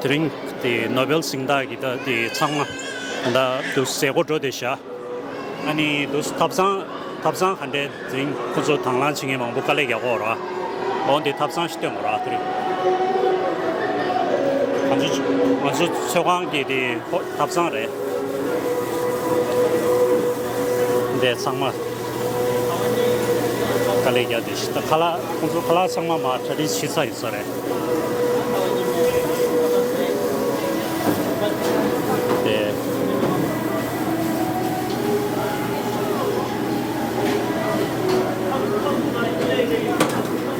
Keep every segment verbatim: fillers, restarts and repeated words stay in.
དེ་རིང་དེ་ནོ་བེལ་གཟེངས་རྟགས་ཀྱི་ད་དེ་ཚང་མ་ད་དུ་མཛད་སྒོ་འགྲོ་བསྡད་ཤག་ཨ་ནི་དུ་ཐབ་ཚང་ཐབ་ཚང་ག་འདྲའི་དེ་རིང་ཁོ་ཚོ་དང་བླངས་བྱེད་མཁན་མང་པོ་དཀའ་ལས་རྒྱག་གོ་ར། འོ་འདི་ཐབ་ཚང་ཞིག་སྟོན་དགོས་ར་དེ་རིང་། ང་ཚོ་ང་ཚོ་ཚོགས་ཁང་གི་དེ་ཧོ་ཐབ་ཚང་རེད། འདི་ཚང་མ་དཀའ་ལས་རྒྱག་བསྡད་ཤག་ད་ཁ་ལག་ཁོང་ཚོ་ཁ་ལག་ཚང་མ་མར་གྲ་སྒྲིག་བྱེད་ཚར་ཡོད་ས་རེད། དེ།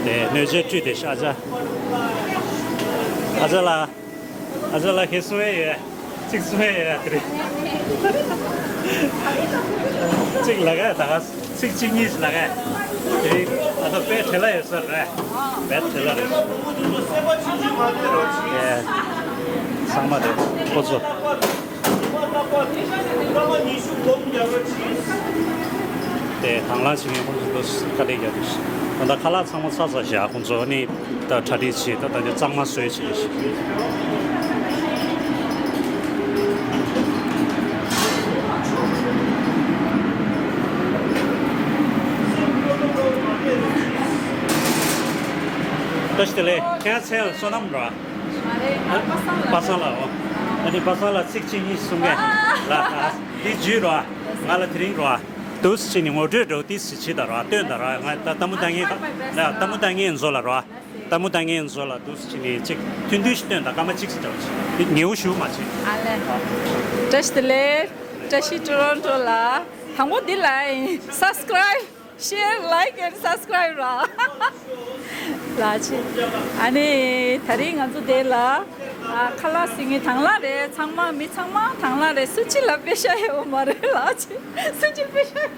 དེ་སྣོད་ཆས་བཀྲུས་ཏེ་ཤག་ཨ་ཅག་ཨ་ཅག་ལགས། ཨ་ཅག་ལགས་ཁྱེད་གསུང་ཡས་ཡོད། གཅིག་གསུང་ཡས་ཡོད་དེ་རེད། གཅིག་ལབ་གས་ད་ག་ཚིག་གཅིག་གཉིས་ལབ་གས། དེ་རིང་ཨ་ད་དཔེ་བྲེལ་བ་ཡོད་ས་རེད། དཔེ་བྲེལ་བ་རེད། ཡེ། ཚང་མ་རེད་ཁོ་ཚོ། དེ་དང་བླངས་བྱེད་མཁན་ཁོ་ཚོ་དཀའ་ལས་རྒྱག་དུས་ད་ལྟ་ཁ་ལག་ཚང་མ་ཚར་ཚར་བཞག་ཁོང་ཚོ་ནི། ད་གྲ་སྒྲིག་བྱེད་ད་ད་ཆ་གཙང་མ་བཟོས་བྱེད་ཞིག་བཀྲ་ཤིས་བདེ་ལེགས། ཁྱེད་མཚན་ལ་བསོད་ནམས་ར། མ་རེད། ང་པ་སངས་ལ། པ་སངས་ལ་འོ། ཨ་ནི་པ་སངས་ལ་ཚིག་གཅིག་གཉིས་གསུང་གས་ལ། འདི་བརྒྱུད་ར། ང་ལ་དེ་རིང་ར། དུས་ཕྱིན་ནས་ངོ་སྤྲོད་འགྲོ་ཏིས་བྱེད་ད་ར་སྟོན་ད་ར། ང་ད་ལྟ་མོ་ལྟ་ངན་ལ་ལྟ་མོ་ལྟ་ངན་ཚོ་ལ་ར། ལྟད་མོ་ལྟ་མཁན་ཚོ་ལ་འདུག་སེ་བྱས་ནས་ཅིག་ཐུང་ཐུང་ཞིག་སྟོན་དང་། སྐར་མ་གཅིག་ཙམ་འདྲ་བོ་ཅིག་ཉེའུ་ཞུ་མ་བྱེད། ཨ་ལས། བཀྲ་ཤིས་བདེ་ལེགས། བཀྲ་ཤིས་ཊོ་རོན་ཊོ་ལ། དང་པོ་འདི་ལ་ཡིན། Subscribe, share, like and subscribe ར། ལགས་ཆེ། ཨ་ནི་ད་རིང་ང་ཚོ་དེ་ལ་ཨ་ཁ་ལག་ཟིན་ངེས་དང་བླངས་རེད། ཚང་མ་མི་ཚང་མ་དང་བླངས་རེད། སུ་གཅིག་ལ་པེ་ཤ་ཡོད་མ་རེད། ལགས་ཆེ། སུ་གཅིག་པེ་ཤ་ཡོད་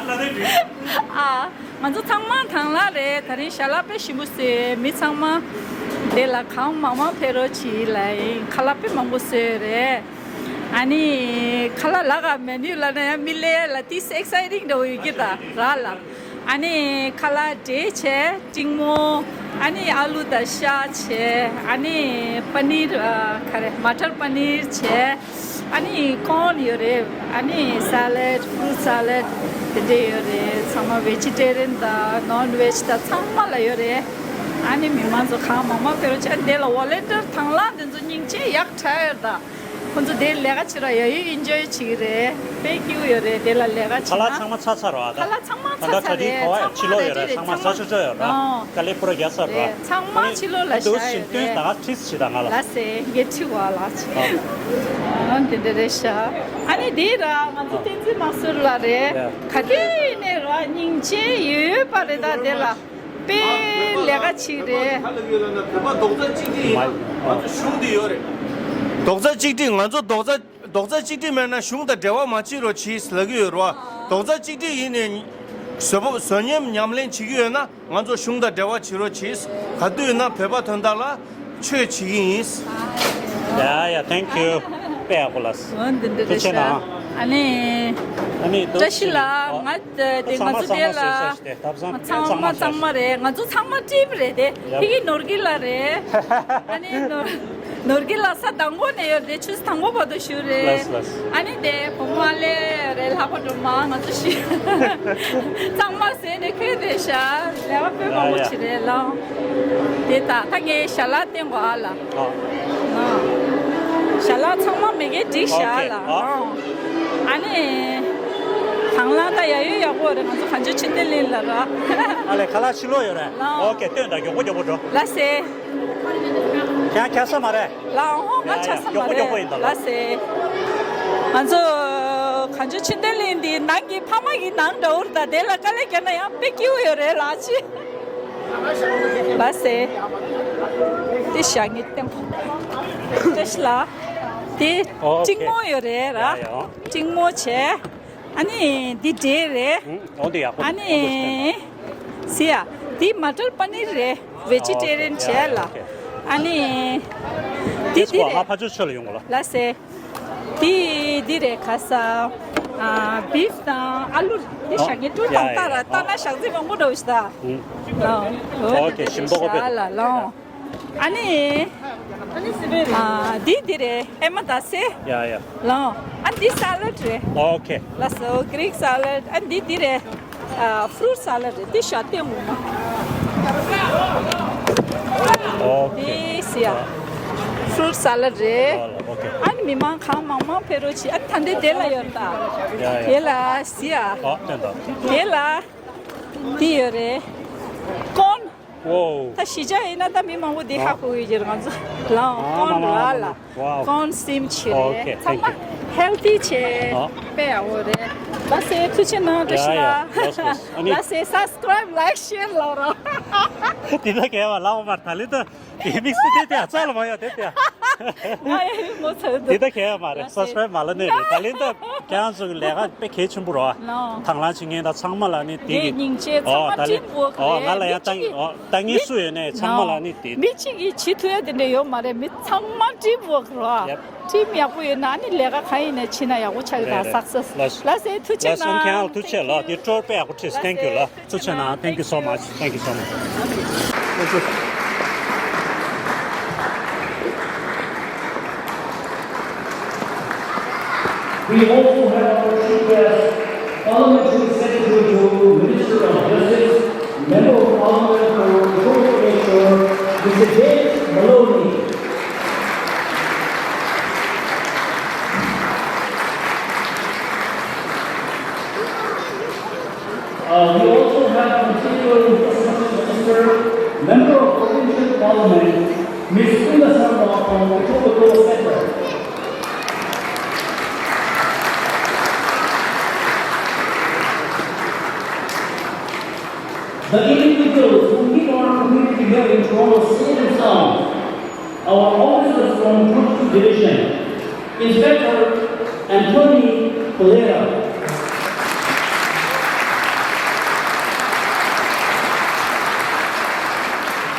མ་རེད། ཨ། ང་ཚོ་ཚང་མ་དང་བླངས་རེད། ད་རིང་ཞལ་ལག་དཔེ་ཞིམ་པོ་བཟོས། མི་ཚང་མ་དེ་ལ་གང་མང་མང་ཕེབས་རོགས་གྱིས་ལ་ཡིན། ཁ་ལག་དཔེ་མང་པོ་བཟོས་རེད། ཨ་ནི་ཁ་ལག་ལ་ག་མེ་ནུ་ལ་ན་ཡང་མི་ལས་ལ་ཏིས་ཨེག་སའི་ཊིང་འདྲ་བོ་ཡོད་ཀྱི་ད་ར་ལ། ཨ་ནི་ཁ་ལག་འབྲས་བྱས། ཀྲིང་མོ། ཨ་ནི་ཨ་ལུ་དང་ཤ་བྱས། ཨ་ནི་པ་ནིར་ཨ་ག་རེ་མ་ཊར་པ་ནིར་བྱས། ཨ་ནི་ཀོན་ཡོད་རེད། ཨ་ནི་ས་ལེད། ཕུ་རུ་ཊི་ས་ལེད། དེ་འདྲས་ཡོད་རེད། ཚང་མ་ཝེ་ཇི་ཊེ་རི་ཡན་དང་ནོན་ཝེ་ཇི་དང་ཚང་མ་ལ་ཡོད་རེད། ཨ་ནི་མི་མང་ཚོ་གང་མང་མང་ཕེབས་རོགས་བྱས། འདི་ལ་ཝོ་ལན་ཊིར་དང་བླངས་དེ་ཚོ་སྙིང་རྗེ་ཡག་དྲག་ཡོད་ད། ཁོ་ཚོ་དེ་ལས་ཀ་བྱེད་ར་ཡ་ཡོད་ཨིན་ཇོའི་བྱེད་ཀྱི་རེད། དཔེ་སྐྱིད་པོ་ཡོད་རེད། དེ་ལ་ལས་ཀ་བྱེད་ན། ཁ་ལག་ཚང་མ་ཚར་ཚར་རོ་ཨ་ད། ཁ་ལག་ཚང་མ་ད་ལྟ་ཚར་ཚར་གྲ་སྒྲིག་རེད། གོ་བ་ཚང་མ་ཕྱི་ལོགས་ཡོད་རེད། རེ་རེ་རེད། ཚང་མ་ཚང་མ་ཚར་ཆོག་ཆོག་ཡོད་ར། ཨོ། དཀའ་ལས་ཁུར་རྒྱག་ཚར་ར། རེད། ཚང་མ་ཕྱི་ལོགས་ལ་བཞག་ཡོད་རེད། ད་ང་ཁྲིས་བྱེད་ད་ང་ལ། ལ་སེ་ངས་ཁྲིད་བ་ལ་ཆེ། ཨོ་དེ་འདྲ་རེད་ཤག་ཨ་ནི་དེ་ར་ང་ཚོ་བསྟན་འཛིན་དམག་ཟོར་ལ་རེད། ཡ། ག་དུས་ནས་ར་སྙིང་རྗེ་ཡོད་པ་རེད། ད་དེ་ལ་དཔེ་ལས་ཀ་བྱེད་རེད། རྡོག་རྩ་གཅིག་སྒྲིལ་ཡིན་ན་ང་ཚོ་གཞུང་དེ་ཡོད་རེད། རྡོག་རྩ་གཅིག་སྒྲིལ་ང་ཚོ་རྡོག་རྩ། རྡོག་རྩ་གཅིག་སྒྲིལ་མེད་ན་གཞུང་དང་འབྲེལ་བ་མ་བྱེད་རོགས་གྱིས་ལབ་ཀྱི་ཡོད་རེད་བ། རྡོག་རྩ་གཅིག་སྒྲིལ་ཡིན་ནས་བཟོ་བོ་བཟོ་ཉམས་ཉམས་ལེན་བྱེད་ཀྱི་ཡོད་ན་ང་ཚོ་གཞུང་དང་འབྲེལ་བ་བྱེད་རོགས་གྱིས། ག་དུས་ན་བོད་པ་དོན་དག་ལ་ཆོས་བྱེད་ཀྱི་ཡིན། Yeah, yeah, thank you. དཔེ་ཡག་པོ་ལགས། འོ་འདི་འདི་རེད་ཤག་ཨ་ནི། ཨ་ནི་བཀྲ་ཤིས་ལགས། ང་དེ་ང་ཚོ་དེ་ལ། ཚང་མ་ཚང་མ་རེད། ང་ཚོ་ཚང་མ་ཊིམ་རེད་དེ། ཡབ། ཕ་གི་ནོར་གྱི་ལ་རེད། ཨ་ནི་ནོར་ནོར་གྱི་ལ་ས་དང་པོ་ནས་ཡོད་དེ། ཆུ་ཚོད་དང་པོ་བར་དུ་བཞུགས་རེད། ལགས་ལགས། ཨ་ནི་དེ་བུ་མོ་ལེ་རེད། ལྷག་པ་སྒྲོལ་མ། ང་ཚོ་བཞི་ཚང་མ་ཟས་ནས་ཁོས་དེ་ཤ་ལས་ཀ་དཔེ་མང་པོ་ཡ་ཡ། བྱེད་རེད་ལགས། དེ་ད་ད་ངས་ཞལ་ལག་བསྟན་དགོས་ཨ་ལ། ཨ། ཞལ་ལག་ཚང་མ་མེ་གེ་སྒྲིག་བཞག་ཨོ་ཁེ། ལ། ཨ། ཨ་ནི། དང་བླངས་ད་ཡ་ཡོད་ཡག་པོ་རེད། ང་ཚོ་གངས་ལྗོངས་ཆོས་ལྡན་གླིང་ལ་ར། ཨ་ལས་ཁ་ལག་ཕྱི་ལོགས་ཡོད་རེད། ལགས། ཨོ་ཁེ། སྟོན་དང་མགྱོགས་པོ་མགྱོགས་པོ་འགྲོ། ལགས་སེ། ཁྱེད་ཁྱད་ས་མ་རེད། ལགས་འོང་། ང་ཡ་ཡ། ཆགས་ས་མ་མགྱོགས་པོ་མགྱོགས་པོ་རེད། ཡིན་ད་ལགས། ལགས་སེ། ང་ཚོ་གངས་ལྗོངས་ཆོས་ལྡན་གླིང་འདི་ནང་གི་ཕ་མ་གི་ནང་འདྲ་བོ་རེད། ད་དེ་ལ་དཀའ་ལས་བརྒྱབ་ན་ཡང་དཔེ་སྐྱིད་པོ་ཡོད་རེད་ལགས་ཅི། ལགས་སེ། དེ་ཞག་ངས་བསྟན་པ། བཀྲ་ཤིས་ལགས། དེ་ཨོ་ཀྲིང་མོ་ཡོད་རེད་ར། ཡ་ཡ། ཀྲིང་མོ་བྱས། ཨ་ནི་འདི་འབྲས་རེད། ཨུ། འོ་འདི་ཡག་པོ། ཨ་ནི་སི་ཡ། འདི་མ་ཊར་པ་ནིར་རེད། ཝེ་ཇི་ཊེ་རི་ཡན་བྱས་ལ། ཨོ་ཀེ། ཨ་ནི་འདི་འདི་རེད། ང་ཕ་ཇོ་ཆོས་ལ་ཡོང་གོ་ལ། ལགས་སེ། དེ་འདི་རེད། ཁ་ས། ཨ། བིཕ་དང་ཨ་ལུ་འདི་ཨོ། ཞག་ངས་ཀྲུ་ཡ་དང་ཡ་ཏ་ར་ཡ། ཏ་ན་ཞག་ཚི་མང་པོ་འདྲ་བོ་ཞིག་ད། ཨུ། ཨོ་ཨོ་ཀེ། ཞིམ་མདོག་པོ་དཔེ། ལ་ལོང་། ཨ་ནི། ཨ་འདི་འདི་རེད། ཨེ་མ་ད་སེ། ཡ་ཡ། ལོ། ཨ་འདི་ས་ལད་རེད། ཨོ་ཁེ། ལགས་སོ། གྷི་རིག་ས་ལད། ཨ་འདི་འདི་རེད། ཨ་ཕུ་རུ་ཊི་ས་ལད་རེད། འདི་ཤ་སྟེང་འོ་མ། ཨོ་ཁེ། འདི་སི་ཡ། ཕུ་རུ་ཊི་ས་ལད་རེད། ཨོ་ལ་ཨོ་ཁེ། ཨ་ནི་མི་མང་གང་མང་མང་ཕེབས་རོགས་གྱིས། ཨ་ནི་ད་འདི་དེ་ལ་ཡོད་ད། ཡ་ཡ། དེ་ལ་སི་ཡ། ཨོ་བསྟན་ད། དེ་ལ། འདི་ཡོད་རེད། ཀོན། ཝའོ། ད་གཞིས་ཆགས་ཡིན་ན་ད་མི་མང་པོ་འདི་ཧ་གོ་གི་ཡོད་རེད། ང་ཚོ་ལའོ་ཨ་ཀོན་མ་ར་མ་ལ། མ། ཝའོ། ཀོན་སི་ཊིམ་བྱེད་ཨོ་ཁེ། རེད། ཚང་མ་ཧེལ་ཐི་བྱེད། ཨ། དཔེ་ཡག་པོ་རེད། ལགས་སེ། ཐུགས་རྗེ་གནང་། བཀྲ་ཤིས་ཡ་ཡ། ལགས་སོ་ལགས་སོ། ཨ་ནི། ལགས་སེ། སབ་སི་ཀ་རའིབ་ལའིཀ་ཤེར་ལབ་རོགས། དེ་ད་གས་པ་ལབ་པ་མ་རེད། ད་ལན་ད་དེ་དམིགས་བསལ་དེ་དེ་ཡ་རྩ་ལ་མ་ཡོད་དེ་དེ་ཡ། ང་ཡི་ངོ་ཚ་དེ་ད་གས་པ་མ་རེད། ལགས་སེ། སབ་སི་ཀ་རའིབ་མ་ལབ་ནས་རེད། ད་ལན་ད་ཁྱེད་རང་ཚོ་གི་ལས་ཀ་དཔེ་གལ་ཆེན་པོ་རེད་པ། ལའོ། དང་བླངས་བྱེད་མཁན་དང་ཚང་མ་ལ་ནི་དེ་གི། ངས་སྙིང་རྗེ། ཚང་ཨོ་མ་ད་ལན། ཊིམ་ཝོག་ཨོ་ང་ལ་རེད། ཡ་ད་མི་གཅིག་གིས་ཨོ་ད་ངས་སུ་ཡོད་ནའི་ཚང་མ་ལ་ནི་དེ། མི་གཅིག་གིས་བྱེད་ཐུབ་ཡ་དེ་འདྲ་ཡོད་མ་རེད། མི་ཚང་མ་ཊིམ་ཝོག་རེད་པ། ཡབ། ཊིམ་ཡག་པོ་ཡོད་ན་ནི་ལས་ཀ་གང་ཡིན་ནའི་བྱེད་ན་ཡག་པོ་ཆགས་ཀྱི་རེད་རེད། ད། སག་སེ་སི། ལགས་སོ། ལགས་སེ། ཐུགས་རྗེ་གནང་། ལགས་སོ། ཁྱེད་རང་ལ་ཐུགས་རྗེ་ཆེ་ལགས། དེ་སྤྲོ་དཔེ་ཡག་པོ་བྲིས། Thank you ལགས། ཐུགས་རྗེ་གནང་། Thank you so much. Thank you so much. We also have our chief guest, Parliamentary Secretary to Minister of Justice, Member of Parliament for Etobicoke North, Mister James Maloney. Uh, we also have Honorable Infrastructure Minister, Member of Provincial Parliament, Miss Kunda Sarma from Etobicoke Centre. The individuals who keep our community together in Toronto safe and sound. Our officers from Group two Division, Inspector Anthony Pereira.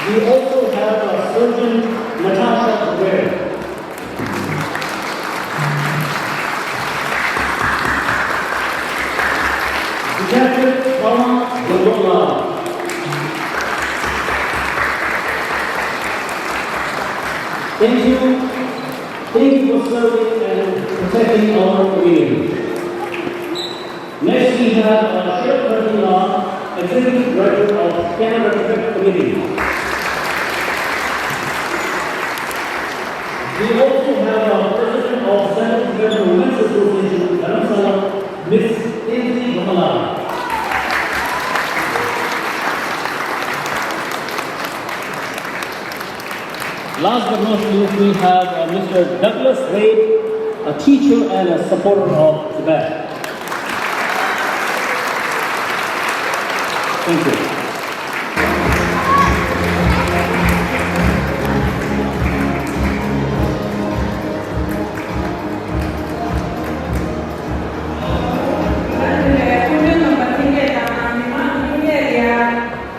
We also have our Sergeant Natasha Guerrero. Detective Thomas Dondola. Thank you. Thank you for serving and protecting our community. Next, we have uh, Sheriff Martina, Executive Director of Canada Tibet Committee. We also have our President of Central Tibetan Women's Association, Dharamsala, Miss Tenzin Bhamala. Last but not least, we have uh, Mister Douglas Reid, a teacher and a supporter of Tibet. Thank you.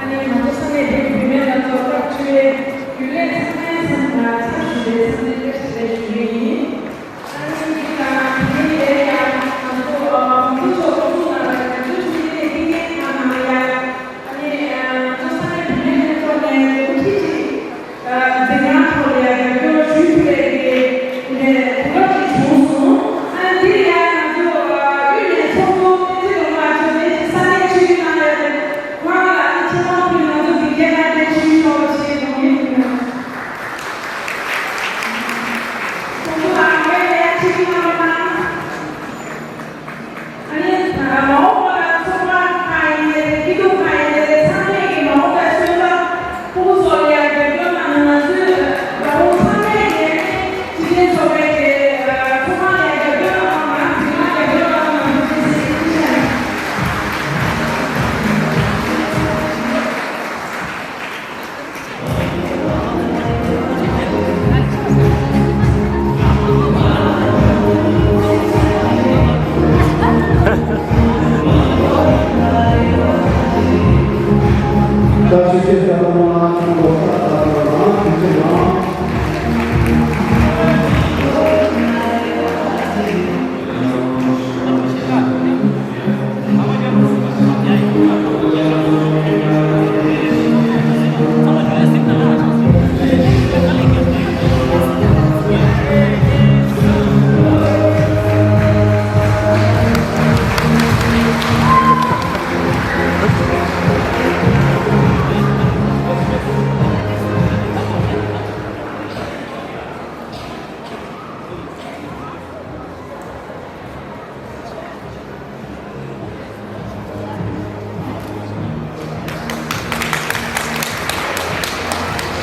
ཨ་ནི་ང་ཚོ་ས་གནས་དེའི་བུད་མེད་ལ་ཚོགས་ཐབས་བྱས། རྒྱུན་ལས་ཚང་མའི་སེམས་ལ་ཚབ་ཞུ་བའི་འཚམས་འདྲི་བཀྲ་ཤིས་བདེ་ལེགས་ཞུ་གི་ཡིན། ཨ་ནི་དེ་དང་དེ་ནས་ཡང་ང་ཚོ་ཨ་དགོང་དྲོ་ཚོགས་ཐུག་གནང་བའི་ང་ཚོའི་ཆུ་ཚོད་ཐིག་ངན་ཁང་ནང་ལ་ཡང་ཨ་ནི།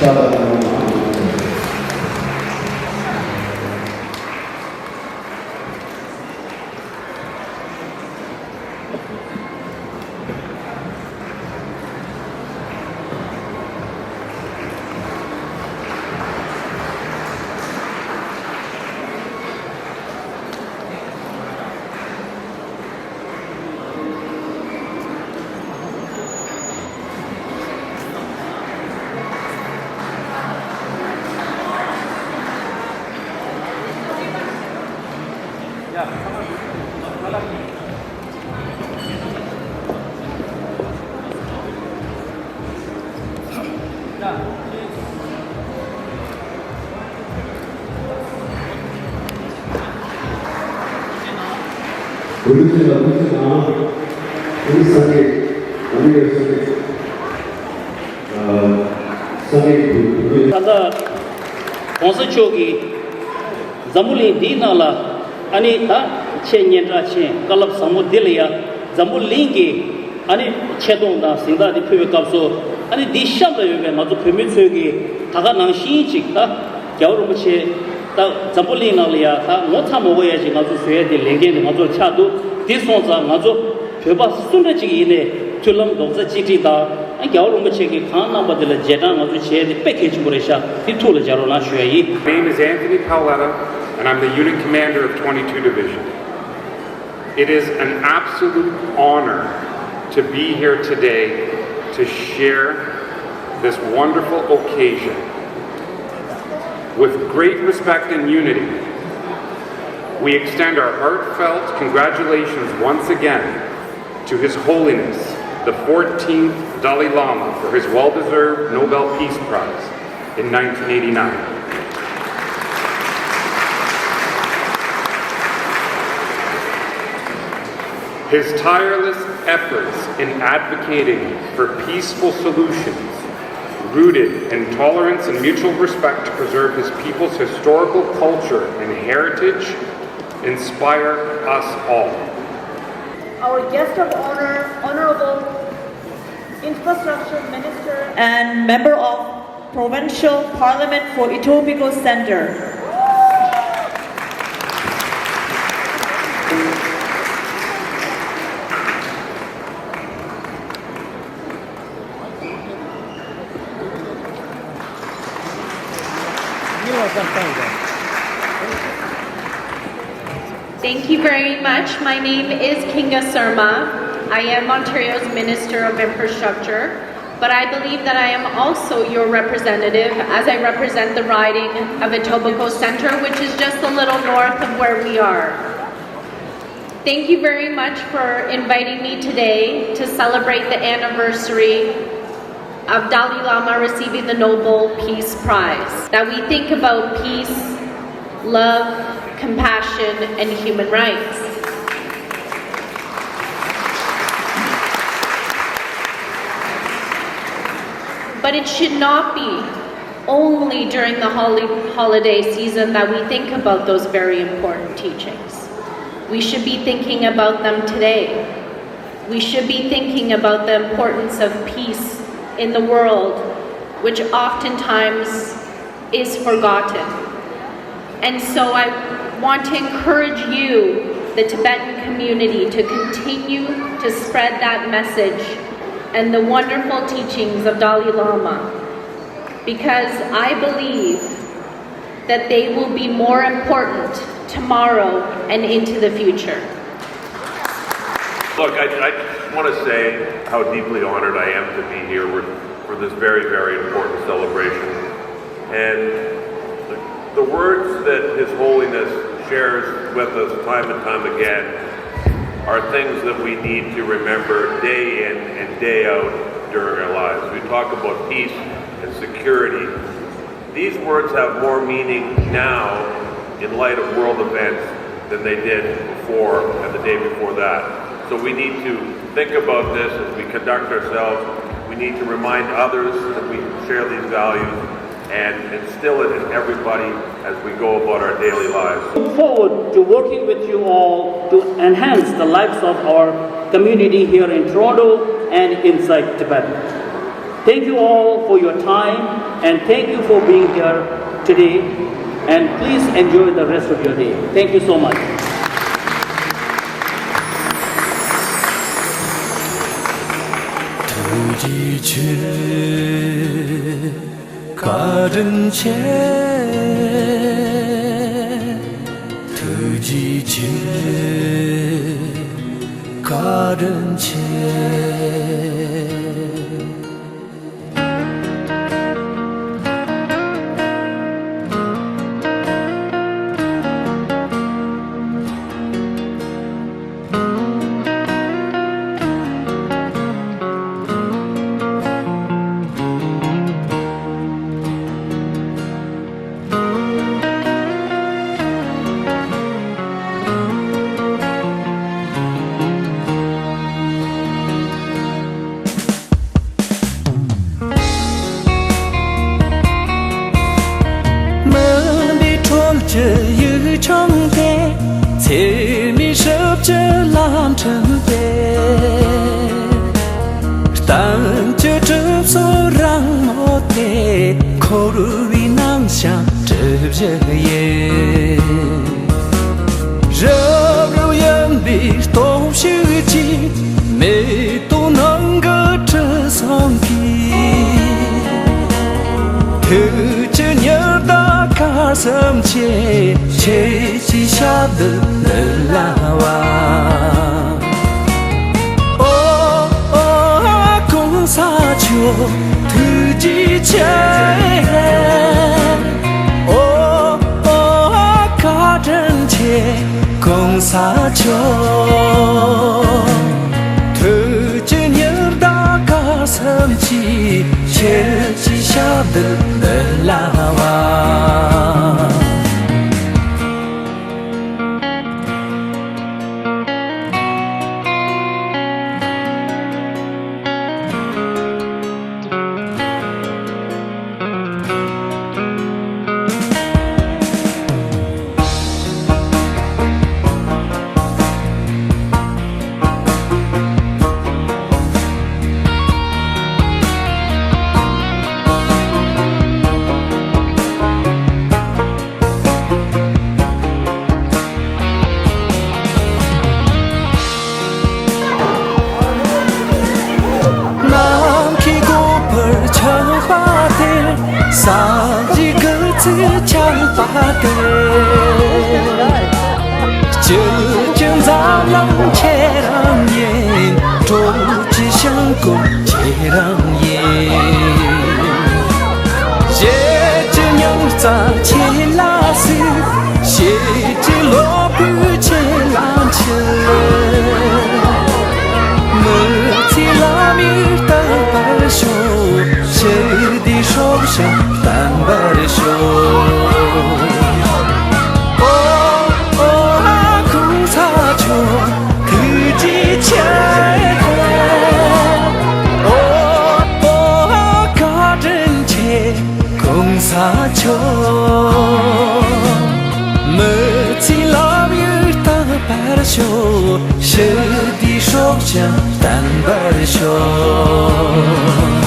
ཨ་ནི་སངས་རྒྱས་ཨ་ནི་སངས་རྒྱས་ཨ་སངས་རྒྱས་ཀྱི་བུ་བུ་ད་ལྟ་༸གོང་ས་མཆོག་གིས་འཛམ་བུ་གླིང་འདིའི་ནང་ལ་ཨ་ནི་ད་ཆེས་སྙན་གྲགས་ཆེན་བཀའ་སློབ་ཟབ་མོ་འདི་ལ་ཡ་འཛམ་བུ་གླིང་གི་ཨ་ནི་ཆེ་མཐོང་དང་གཟེངས་རྟགས་འདི་ཕུལ་བའི་སྐབས་སུ། ཨ་ནི་འདིའི་གཤམ་ལ་ཡོད་པའི་ང་ཚོ་བོད་མི་ཚོས་ཀྱིས་ད་ག་ནང་བཞིན་ཅིག་ད་རྒྱལ་བ་རིན་པོ་ཆེ་ད་འཛམ་བུ་གླིང་ནང་ལ་ཡ་ད་ངོ་ཚ་མ་དགོས་ཡ་ཅིག་ང་ཚོ་བཟོ་ཡ་དེ་ལས་འགན་དེ་ང་ཚོར་ཆགས་འདུག་དེ་སོང་ཙང་ང་ཚོ་བོད་པ་སུ་འདྲ་ཅིག་ཡིན་ནའི་མཐུན་ལམ་རྡོག་རྩ་གཅིག་སྒྲིལ་དང་། ཨ་རྒྱལ་བ་རིན་པོ་ཆེ་གིས་གང་གནང་པ་དེ་ལ་རྗེས་འབྲང་ང་ཚོ་བྱས་ཏེ་དཔེ་གལ་ཆེན་པོ་རེད་ཤག་དེ་ཐུགས་ལ་འཇགས་རོགས་གནང་ཞུ་ཡ་ཡིན། My name is Anthony Paoletta, and I'm the unit commander of twenty-two Division. It is an absolute honor to be here today to share this wonderful occasion. With great respect and unity, we extend our heartfelt congratulations once again to His Holiness the fourteenth Dalai Lama for his well-deserved Nobel Peace Prize in nineteen eighty-nine. His tireless efforts in advocating for peaceful solutions rooted in tolerance and mutual respect to preserve his people's historical culture and heritage inspire us all. Our guest of honor, Honorable Infrastructure Minister and Member of Provincial Parliament for Etobicoke Centre. Thank you very much. My name is Kinga Sarma. I am Ontario's Minister of Infrastructure, but I believe that I am also your representative as I represent the riding of Etobicoke Centre, which is just a little north of where we are. Thank you very much for inviting me today to celebrate the anniversary of Dalai Lama receiving the Nobel Peace Prize, that we think about peace, love, compassion, and human rights. But it should not be only during the holi- holiday season that we think about those very important teachings. We should be thinking about them today. We should be thinking about the importance of peace in the world, which oftentimes is forgotten. And so I want to encourage you, the Tibetan community, to continue to spread that message and the wonderful teachings of Dalai Lama, because I believe that they will be more important tomorrow and into the future. Look, I, I just want to say how deeply honored I am to be here with, for this very, very important celebration. And the, the words that His Holiness shares with us time and time again are things that we need to remember day in and day out during our lives. We talk about peace and security. These words have more meaning now in light of world events than they did before and the day before that. So we need to think about this as we conduct ourselves. We need to remind others that we share these values and instill it in everybody as we go about our daily lives. Look forward to working with you all to enhance the lives of our community here in Toronto and inside Tibet. Thank you all for your time and thank you for being here today. And please enjoy the rest of your day. Thank you so much. ཐུགས་རྗེ་ཆེ། བཀའ་དྲིན་ཆེ། ཐུགས་རྗེ་ཆེ། བཀའ་དྲིན་ཆེ། མུན་པའི་ཁྲོད་ཀྱི་ཡིག་ཆུང་དེ། ཚེར་མའི་ཞབས་ཀྱི་ལམ་ཕྲེང་དེ། གཏམ་གྱི་གྲིབ་སོ་རིང་མོ་དེ། འཁོར་བའི་ནང་བཞིན་གྲུ་བཞི་ཡིན། རབ་རིབ་ཡིན་པའི་སྟོབས་ཤུགས་ཀྱིས། མེ་ཏོག་ནང་གི་དྲི་བསུང་གིས། ཐུགས་ཀྱི་ཉི་ཟླ་སྐར་གསུམ་ཆེ། ཁྱེད་ཀྱི་ཞབས་འདི་ལ་བ། ཨོ་ཨོ་གོང་ས་མཆོག་ཐུགས་རྗེ་ཆེ། ཨོ་ཨོ་བཀའ་དྲིན་ཆེ། གོང་ས་མཆོག་ཐུགས་ཀྱི་ཉི་ཟླ་སྐར་གསུམ་གྱིས། ཁྱེད་ཀྱི་ཞབས་འདི་འདི་ལ་བ། ནམ་མཁའི་སྒོ་འཕར་ཆགས་པ་དེར། ས་གཞི་སྐུ་ཚེ་ཆགས་པ་དེར། སྤྱི་ཀྱི་འཛམ་གླིང་ཁྱེད་རང་ཡིན། གྲོགས་ཀྱི་ཞིང་བཀོད་ཁྱེད་རང་ཡིན། གཞས་ཀྱི་རྙིང་རྩ་ཁྱེད་ལ་གཟིགས། གཞས་ཀྱི་གློ་བུར་ཁྱེད་ལ་འཁྱིལ། མི་ཚེའི་ལམ་ཡིག་བརྟན་པར་ཤོག་ཞི་བདེའི་སྲོག་ཤིང་བརྟན་པར་ཤོག་ཨོ་ཨོ་གོང་ས་མཆོག་ཐུགས་རྗེ་ཆེ། ཨོ་ཨོ་བཀའ་དྲིན་ཆེ། གོང་ས་མཆོག་མི་ཚེའི་ལམ་ཡིག་བརྟན་པར་ཤོག་ཞི་བདེའི་སྲོག་ཤིང་བརྟན་པར་ཤོག